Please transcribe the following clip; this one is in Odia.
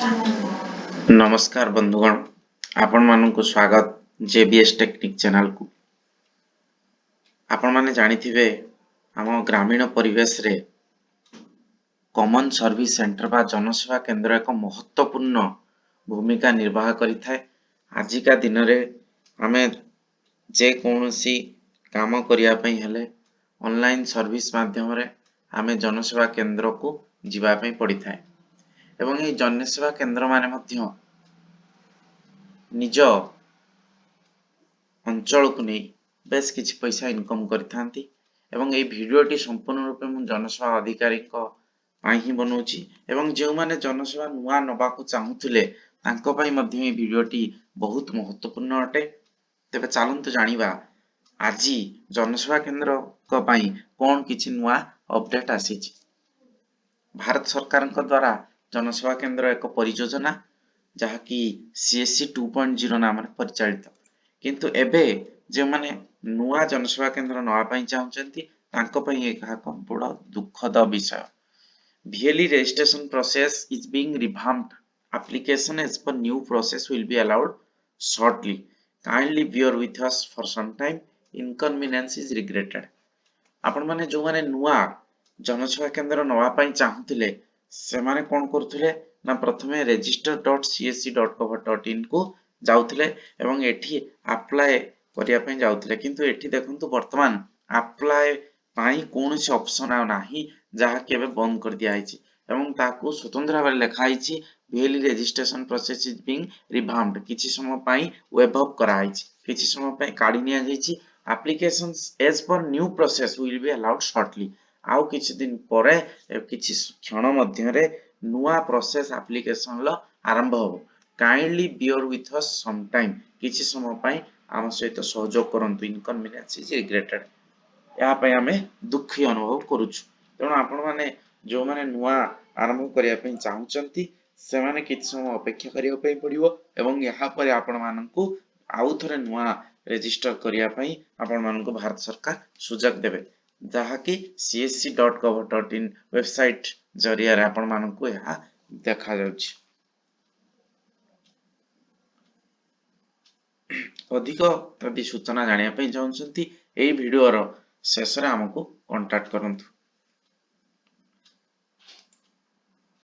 ନମସ୍କାର ବନ୍ଧୁଗଣ, ଆପଣମାନଙ୍କୁ ସ୍ୱାଗତ ଜେବିଏସ୍ ଟେକ୍ନିକ୍ ଚ୍ୟାନେଲକୁ। ଆପଣମାନେ ଜାଣିଥିବେ, ଆମ ଗ୍ରାମୀଣ ପରିବେଶରେ କମନ୍ ସର୍ଭିସ ସେଣ୍ଟର ବା ଜନସେବା କେନ୍ଦ୍ର ଏକ ମହତ୍ତ୍ୱପୂର୍ଣ୍ଣ ଭୂମିକା ନିର୍ବାହ କରିଥାଏ। ଆଜିକା ଦିନରେ ଆମେ ଯେକୌଣସି କାମ କରିବା ପାଇଁ ହେଲେ ଅନଲାଇନ୍ ସର୍ଭିସ ମାଧ୍ୟମରେ ଆମେ ଜନସେବା କେନ୍ଦ୍ରକୁ ଯିବା ପାଇଁ ପଡ଼ିଥାଏ ଏବଂ ଏହି ଜନସେବା କେନ୍ଦ୍ରମାନେ ମଧ୍ୟ ନିଜ ଅଞ୍ଚଳକୁ ନେଇ ବେଶ କିଛି ପଇସା ଇନକମ୍ କରିଥାନ୍ତି। ଏବଂ ଏହି ଭିଡ଼ିଓଟି ସମ୍ପୂର୍ଣ୍ଣ ରୂପେ ମୁଁ ଜନସେବା ଅଧିକାରୀଙ୍କ ପାଇଁ ହିଁ ବନାଉଛି ଏବଂ ଯେଉଁମାନେ ଜନସେବା ନୂଆ ନେବାକୁ ଚାହୁଁଥିଲେ, ତାଙ୍କ ପାଇଁ ମଧ୍ୟ ଏହି ଭିଡ଼ିଓଟି ବହୁତ ମହତ୍ତ୍ୱପୂର୍ଣ୍ଣ ଅଟେ। ତେବେ ଚାଲନ୍ତୁ ଜାଣିବା, ଆଜି ଜନସେବା କେନ୍ଦ୍ରଙ୍କ ପାଇଁ କ'ଣ କିଛି ନୂଆ ଅପଡେଟ୍ ଆସିଛି। ଭାରତ ସରକାରଙ୍କ ଦ୍ୱାରା ଜନସେବା କେନ୍ଦ୍ର ଏକ ପରିଯୋଜନା, ଯାହାକି ସିଏସସି 2.0 ନାମରେ ପରିଚାଳିତ। କିନ୍ତୁ ଏବେ ଯେଉଁମାନେ ନୂଆ ଜନସେବା କେନ୍ଦ୍ର ନେବା ପାଇଁ ଚାହୁଁଛନ୍ତି, ତାଙ୍କ ପାଇଁ ଏହା ଏକ ବଡ଼ ଦୁଃଖଦ ବିଷୟ। VLE registration process is being revamped. Application as per new process will be allowed shortly. Kindly bear with us for some time. Inconvenience is regretted. ଆପଣମାନେ ଯେଉଁମାନେ ନୂଆ ଜନସେବା କେନ୍ଦ୍ର ନେବା ପାଇଁ ଚାହୁଁଥିଲେ, ସେମାନେ କ'ଣ କରୁଥିଲେ ନା ପ୍ରଥମେ register.csc.gov.in କୁ ଯାଉଥିଲେ ଏବଂ ଏଠି ଆପ୍ଲାଏ କରିବା ପାଇଁ ଯାଉଥିଲେ। କିନ୍ତୁ ଏଠି ଦେଖନ୍ତୁ, ବର୍ତ୍ତମାନ ଆପ୍ଲାଏ ପାଇଁ କୌଣସି ଅପସନ୍ ଆଉ ନାହିଁ, ଯାହାକି ଏବେ ବନ୍ଦ କରିଦିଆଯାଇଛି ଏବଂ ତାକୁ ସ୍ୱତନ୍ତ୍ର ଭାବରେ ଲେଖା ହେଇଛି, "VLE registration process is being revamped." କିଛି ସମୟ ପାଇଁ ୱେଭ୍ ଅଫ୍ କରାହେଇଛି, କିଛି ସମୟ ପାଇଁ କାଢ଼ି ନିଆଯାଇଛି। Applications as per new process will be allowed shortly. ଆଉ କିଛି ଦିନ ପରେ, କିଛି କ୍ଷଣ ମଧ୍ୟରେ ନୂଆ ପ୍ରୋସେସ୍ ଆପ୍ଲିକେସନର ଆରମ୍ଭ ହେବ। Kindly bear with us some time. କିଛି ସମୟ ପାଇଁ ଆମ ସହିତ ସହଯୋଗ କରନ୍ତୁ। Inconvenience is regretted. ଏହା ପାଇଁ ଆମେ ଦୁଃଖୀ ଅନୁଭବ କରୁଛୁ। ତେଣୁ ଆପଣମାନେ ଯେଉଁମାନେ ନୂଆ ଆରମ୍ଭ କରିବା ପାଇଁ ଚାହୁଁଛନ୍ତି, ସେମାନେ କିଛି ସମୟ ଅପେକ୍ଷା କରିବା ପାଇଁ ପଡ଼ିବ ଏବଂ ଏହାପରେ ଆପଣମାନଙ୍କୁ ଆଉ ଥରେ ନୂଆ ରେଜିଷ୍ଟର କରିବା ପାଇଁ ଆପଣମାନଙ୍କୁ ଭାରତ ସରକାର ସୁଯୋଗ ଦେବେ, ଯାହାକି csc.gov.in website ଜରିଆରେ ଆପଣମାନଙ୍କୁ ଏହା ଦେଖାଯାଉଛି। ଅଧିକ ଯଦି ସୂଚନା ଜାଣିବା ପାଇଁ ଚାହୁଁଛନ୍ତି, ଏହି ଭିଡ଼ିଓର ଶେଷରେ ଆମକୁ କଣ୍ଟାକ୍ଟ କରନ୍ତୁ।